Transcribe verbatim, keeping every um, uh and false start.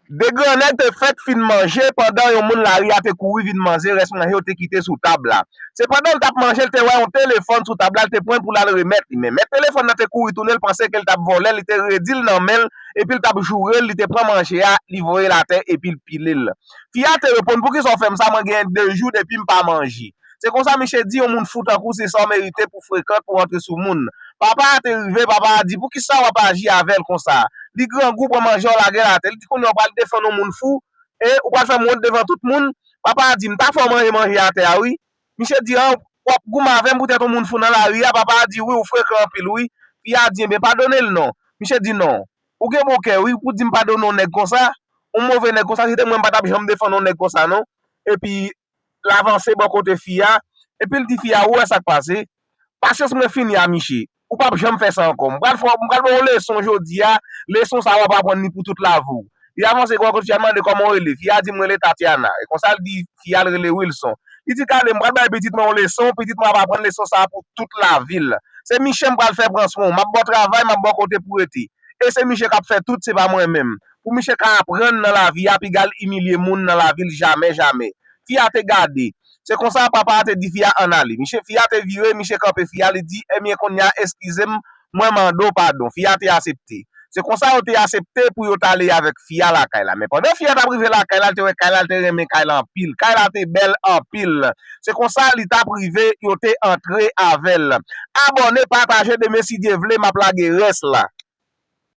De gran nèg te fèk fin manje pandan yon moun lari a te kouri vin manje rès manje yo te kite sou tab la. Se pandan l t ap manje, l te wè yon telefòn sou tab la, l te pran l pou l al remèt li. Men mèt telefòn nan te kouri tounen, l panse ke l t ap vòlè, li te redi l nan men l, epi l t ap joure l, li te pran manje a, li voye l atè, epi l pile l. Fi a te reponn, "Poukisa w fè m sa? Mwen gen de jou depi m pa manje." Se konsa misye di, "Yon moun fou tankou se sa w merite pou frekan, pou rantre sou moun." Papa a te rive, papa a di, "Poukisa w ap aji avè l konsa? Li grangou, pran manje w lage l atè." Li di, "Kounye a w pral defann yon moun fou, e ou pral fè m wont devan tout moun?" Papa a di, "M ta fè w manje manje atè a, wi." Misye di, "An, w ap goumen avè m poutèt yon moun fou nan lari a?" Papa a di, "Wi, ou frekan anpil, wi." Fi a di, "Enben, padone l non." Misye di, "Non. Ou gen bon kè, wi, pou di m padone yon nèg konsa, yon move nèg konsa, si te mwen, m pa t ap janm defann yon nèg konsa, non." Epi, l avanse bò kote fi a, epi l di fi a, "Ou wè sa k pase? Pasyans mwen fini a, miche. Ou p ap janm fè sa ankò. M pral fè w, m pral ba w yon leson jodi a, leson sa a w ap aprann li pou tout lavi w." Li avanse bò kote fi a, l mande, "Kòman w rele?" Fi a di, "M rele Tatiana." E konsa l di fi a l rele Wilson. Li di, "Gade, m pral bay pitit mwen yon leson, pitit mwen ap aprann leson sa a pou tout lavi l. Se miche m pral fè pran swen w. M ap ba w travay, m ap ba w kote pou rete. E se miche k ap fè tout, se pa mwen menm. Pou miche ka aprann nan lavi a, piga l imilye moun nan lavi l jamè, jamè." Fi a te gade. Se konsa papa a te di fi a, "Ann ale." Miche, fi a te vire, miche kanpe fi a, li di, "Ebyen, kounye a, eskize m, mwen mande w padon." Fi a te aksepte. Se konsa yo te aksepte pou yo t ale avèk fi a lakay la. Men pandan fi a t ap rive lakay la, l te wè kay la, l te renmen kay la anpil. Kay la te bèl anpil. Se konsa li t ap rive, yo te antre avè l. Abòne, pataje, demen, si Dye vle, m ap lage rès la.